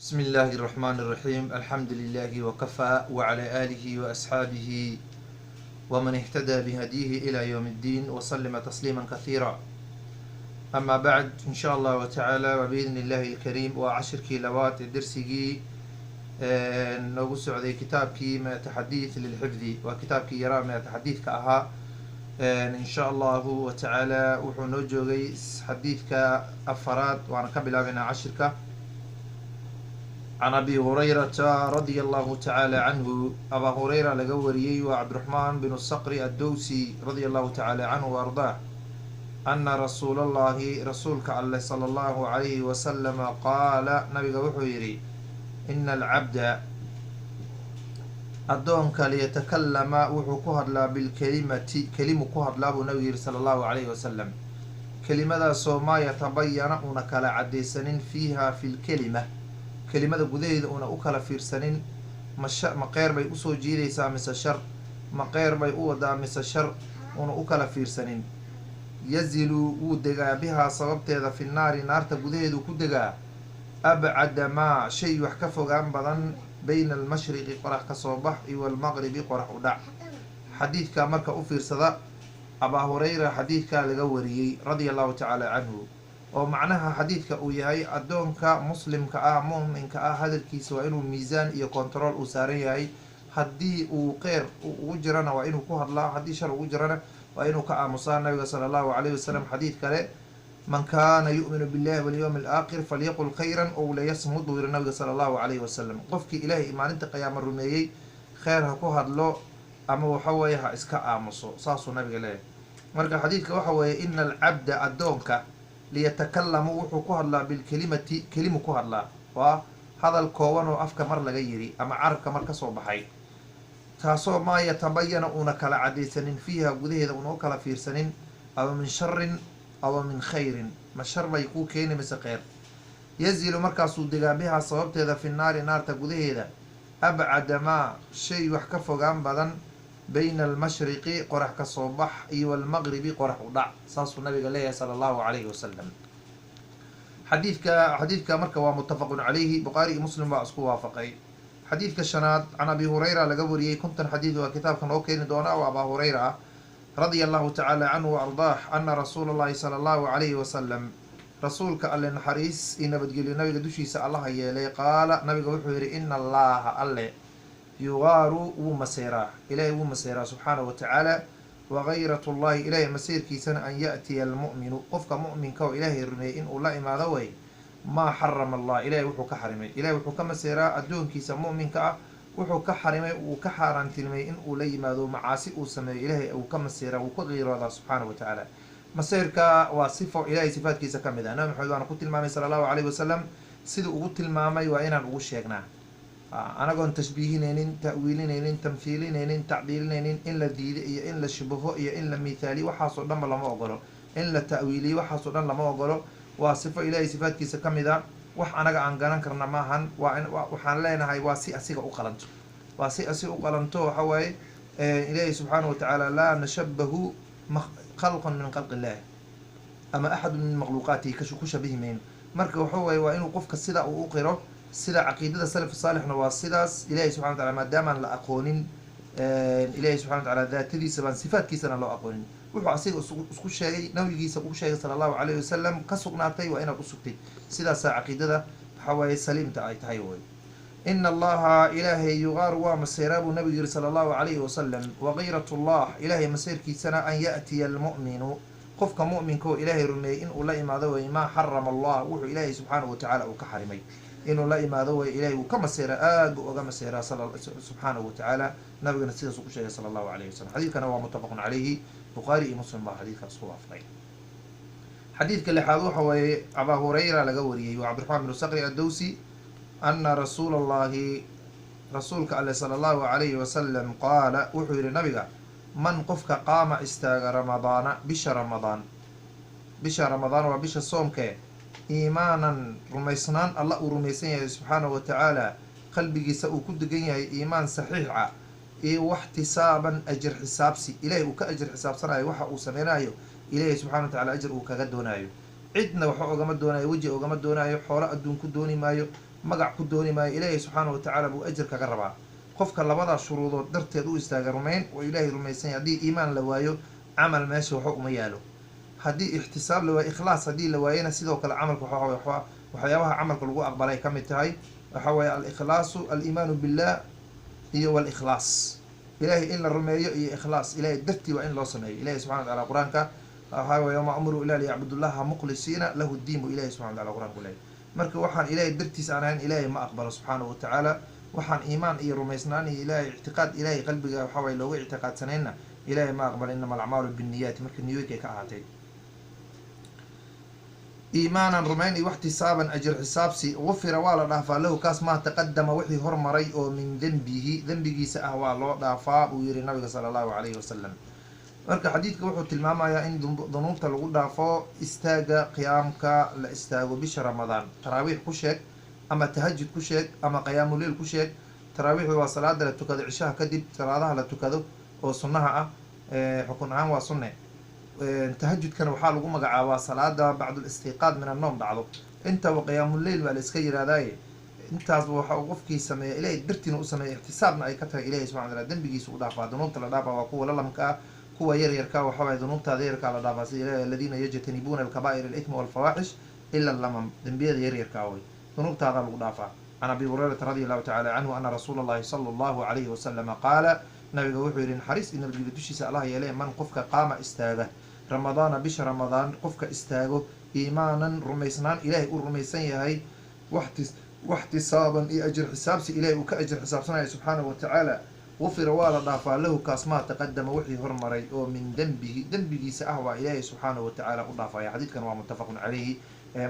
بسم الله الرحمن الرحيم، الحمد لله وكفى، وعلى آله وأصحابه ومن اهتدى بهديه إلى يوم الدين وسلم تسليما كثيرا. أما بعد، إن شاء الله تعالى وبإذن الله الكريم waa cashirkii labaad ee dersigii noogu socday kitaabkii mi'ata xadiith lilxifdi. Waa kitaabkii yaraa mi'ata xadiidka ahaa. In sha Allahu watacaala wuxuu noo joogay xadiidka afaraad, waana ka bilaabaynaa cashirka. Can Abi Hurayrata radia Allahu tacaala canhu, Abaa Hurayra laga wariyey, waa Cabdiraxmaan bin Saqri Addowsi, radia Allahu tacaala canhu wa ardaah, ana rasuula Allahi, rasuulka Alleh, sala Allahu alayhi wasalama qaala, nabiga wuxuu yidhi: ina alcabda, addoonka, liyatakallama, wuxuu ku hadlaa, bilkelimati, kelimu ku hadlaa buu nabigu yihi sala Allahu alayhi wasalam, kelimadaasoo maa yatabayana, una kala cadaysanin, fiiha fi lkelima, kelimada gudaheeda una u kala fiirsanin, ma ma qeyr bay usoo jiidaysaa mise shar, ma qeyr bay u wadaa mise shar, una u kala fiirsanin. Yazilu, wuu degaa, bihaa, sababteeda, fi naari, naarta gudaheedu ku degaa, abcada maa, shay wax ka fogaan badan, bayna almashriqi, qorax kasoo bax, iyo walmaqribi, qorax u dhac. Xadiidka marka u fiirsada, Abaa Hurayra xadiidkaa laga wariyey radia Allahu tacaala canhu, oo macnaha xadiidka uu yahay addoonka muslimka ah, mu'minka ah, hadalkiisa waa inuu miisaan iyo control uu saaran yahay. Haddii uu qeyr ugu jirana waa inuu ku hadlaa, haddii shar ugu jirana waa inuu ka aamusaa. Nabiga sala Allahu alayhi wasalam xadiid kale: man kaana yu'minu billahi walyawmi alaakhir falyaqul khayran ow layasmud, buu yihi nabiga sala Allahu alayhi wasalam. Qofkii Ilaahay maalinta qiyaama rumeeyey kheyr ha ku hadlo ama waxa weeye ha iska aamuso, saasuu nabiga leeyahay. Marka xadiidka waxa weeye: ina alcabda, addoonka, liyatakalamu, wuxuu ku hadlaa, bilkelimati, kelimu ku hadlaa, waa hadal kooban oo afka mar laga yiri ama carabka mar kasoo baxay, taasoo maa yatabayana, uuna kala cadaysanin, fiiha, gudaheeda una u kala fiirsanin, aw min sharin aw min khayrin, ma shar bay kuu keeni mise kheyr. Yazilu, markaasuu degaa, bihaa, sababteeda, fi naari, naarta gudaheeda, abcada maa, shay wax ka fogaan badan, bayna almashriqi, qorax kasoo bax, iyo walmaqribi, qorax u dhac. Saasuu nabiga leeyahay sala Allahu calayhi wasalam. Xadiidka marka waa muttafaqun calayhi, Bukhaari iyo Muslim baa isku waafaqay. Xadiidka shanaad, can Abi Hurayra laga wariyey. 50 xadiid waa kitaabka noo keeni doona oo Abaa Hurayra ah radia Allahu tacaala canhu wa ardaah, ana rasuula Allahi sala Allahu calayhi wasalam, rasuulka Alle naxariis iyo nabadgelyo nabiga dushiisa Allaha yeelay, qaala, nabiga wuxuu yihi: ina Allaha, Alle, yugaaru, wuu maseeraa, Ilaahay wuu maseeraa subxaanahu wa tacaala. Wagayrat llahi, ilaahay maseyrkiisana, an ya'tiya almu'minu, qofka mu'minka oo Ilaahay rumeeyey inuu la imaado way maa xarama Allah, ilahay wuxuu ka xarimay. Ilahay wuxuu ka maseeraa addoonkiisa mu'minka ah wuxuu ka xarimay, uu ka xaaraantilmay, inuu la yimaado macaasi uu sameeyo. Ilaahay uu ka maseeraa, wuu ka qiiroodaa subxaanahu wa tacaala. Maseyrka waa sifo Ilahay sifaatkiisa ka mid ah. Nabi Maxamed waana ku tilmaamay sala Allahu alayhi wasalam. Siduu ugu tilmaamay waa inaan ugu sheegnaa, anagoon tashbiihinaynin, ta'wiilinaynin, tamhiilinaynin, tacdiilinaynin. In la diido iyo in la shubaho iyo in la mithaaliyo, waxaasoo dhanba lama ogolo. In la ta'wiiliyo, waxaasoo dhan lama ogolo. Waa sifo Ilahay sifaatkiisa ka mid a, wax anaga aan garan karna maahan. Waa waxaan leenahay waa si asiga u qalanto, waa si asiga u qalanto. Waxa waaye Ilaahay subxaanahu watacaala laa nashabahu khalqan min khalqi illahi ama axadu min makhluuqaatihi, ku shabihi mayno. Marka waxa waaye waa inuu qofka sida uu u qiro, sida caqiidada salaf saalixna waa sidaas. Ilahay subxana wa tacala maadaamaan la aqoonin, Ilahay subxana wa tacala daatadiisa baan sifaatkiisana loo aqoonin, wuxuu asiga isku sheegay, nabigiisa ugu sheegay sala Allahu alayhi wasalam ka sugnaatay, waa inaad usugtid. Sidaasaa caqiidada waxa waaye saliimta ay tahay wey. Ina Allaha, Ilaahay, yugaaru, waa maseeraa buu nabigu yihi sala Allahu alayhi wasalam. Wagayrat llah, Ilaahay maseyrkiisana, an ya'tiya almu'minu, qofka mu'minka oo Ilaahay rumeeyey inuu la imaado way maa xarama Allah, wuxuu Ilaahay subxaanahu watacaala uu ka xarimay inuu la imaado way. Ilahay wuu ka maseeraa, aad buu oga maseeraa subxaanahu watacaala. Nabigana sidaasuu ku sheegay sala Allahu alayhi wasalam. Xadiidkana waa muttafaqun calayhi, Bukhaari iyo Muslim baa xadiidka isku waafaqay. Xadiidka lixaad waxa waaye Abaa Hurayra laga wariyey, waa Cabdiraxmaan binu Saqri Addowsi, ana rasuula Allahi, rasuulka Alle, sala Allahu alayhi wasalam, qaala, wuxuu yihi nabiga: man, qofka, qaama, istaaga, ramadaana, bisha Ramadaan, bisha Ramadaan waa bisha soomkee, iimaanan, rumaysnaan Alla uu rumaysan yahay subxaanahu wa tacaala, qalbigiisa uu ku degan yahay iimaan saxiix ah, iyo waxtisaaban, ajir xisaabsi, Ilahay uu ka ajir xisaabsanayo waxa uu sameynayo, Ilahay subxana wa tacala ajir uu kaga doonayo, cidna waxba ogama doonayo, weji ogama doonayo, xoolo adduun ku dooni maayo. Magac ku dooni maayo, Ilaahay subxaana wa tacaala buu ajir kaga rabaa. Qofka labadaa shuruudood darteed u istaaga, rumayn oo Ilaahay rumaysan yahay, haddii iimaan la waayo camal meesha waxba uma yaalo. Haddii ixtisaab la waayo, ikhlaas haddii la waayona, sidoo kale camalka waxa waxyaabaha camalka lagu aqbalay ka mid tahay waxa weeye alikhlaasu, aliimaanu billah iyo walikhlaas, Ilahay in la rumeeyo iyo ikhlaas, Ilahay dartii waa in loo sameeyo. Ilahay subxana wa tacala Qur-aanka waxaa weye: "Wamaa umiruu ila liyacbudullaha mukhlisiina lahu ddiin," buu Ilahay subxana wa tacala Qur-aanku leeyahy. Marka waxaan Ilahay dartiis aan ahayn Ilahay ma aqbalo subxaanahu wa tacaala. Waxaan iimaan iyo rumaysnaan iyo Ilahay ictiqaad, Ilahay qalbiga waxa waye looga ictiqaadsanayna, Ilahay ma aqbalo. "Inama alacmaalu binniyaati," marka niyooyinkay ka ahaatay. Iimaanan rumayn iyo waxtisaaban ajir xisaabsi, gufira waa la dhaafaa lahu kaas maa taqadama wixii hormaray oo min dembihi dembigiisa ah waa loo dhaafaa, buu yihi nabiga sala Allahu calayhi wasalam. Marka xadiidka wuxuu tilmaamayaa in dunuubta lagu dhaafo istaaga qiyaamka la istaago bisha Ramadaan. Taraawiix ku sheeg ama tahajud ku sheeg ama qiyaamuleil ku sheeg. Taraawiixdu waa salaada la tukado cishaha kadib, salaadaha la tukado oo sunnaha ah, xukun ahaan waa sunne. Tahajudkana waxaa lagu magacaabaa salaada bacdul istiiqaad min annoom dhacdo. Intaba qiyaamuleil baa la iska yirahdaaye. Intaasba waxa uu qofkii sameeya, Ilahay dartiina u sameeya, ixtisaabna ay ka tahay, Ilahay subxana wataala dembigiisa u dhaafaa. Dunuubta la dhaafaa waa kuwa lalamka ah, kuwa yaryarka. Waxa waye dunuubtaada yaryarkaa la dhaafaa, sida Ilahay: "Aladiina yajtanibuuna alkabaa'ir alithma walfawaaxish ila lamam." Dembiyada yaryarkaa way dunuubtaadaa lagu dhaafaa. Can Abi Hurayrata radi Allahu tacala canhu ana rasuula Allahi sala Allahu calayhi wasalama qaala, nabiga wuxuu yihi, naxariis iyo nabadgelyo dushiisa Allah yeele: man qofka qaama istaaga Ramadaana bisha Ramadaan, qofka istaago iimaanan rumaysnaan Ilaahay uu rumaysan yahay, waxtisaaban iyo ajir xisaabsi Ilahay uu ka ajir xisaabsanayo subxaanahu wa tacaala, gufira waa la dhaafaa lahu kaas maa taqadama wixii hormaray oo min dembihi dembigiisa ah waa Ilaahay subxaanahu wa tacaala u dhaafaya. Xadiidkan waa muttafaqun calayhi.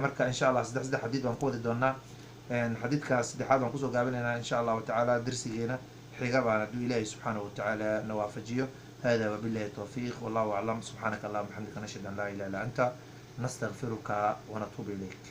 Marka insha Allah saddex saddex xadiid baan ku wadi doonaa. Xadiidkaas saddexaad baan kusoo gaabinaynaa insha Allahu tacaala. Darsigeena xiga baan hadduu Ilaahay subxaanahu wa tacaala na waafajiyo. Hada wabillahi tawfiiq, wallahu aclam. Subxaanaka allahuma bxamdika, nashhadu an laa ilaha illa anta, nastagfiruka wanatuubu ilayk.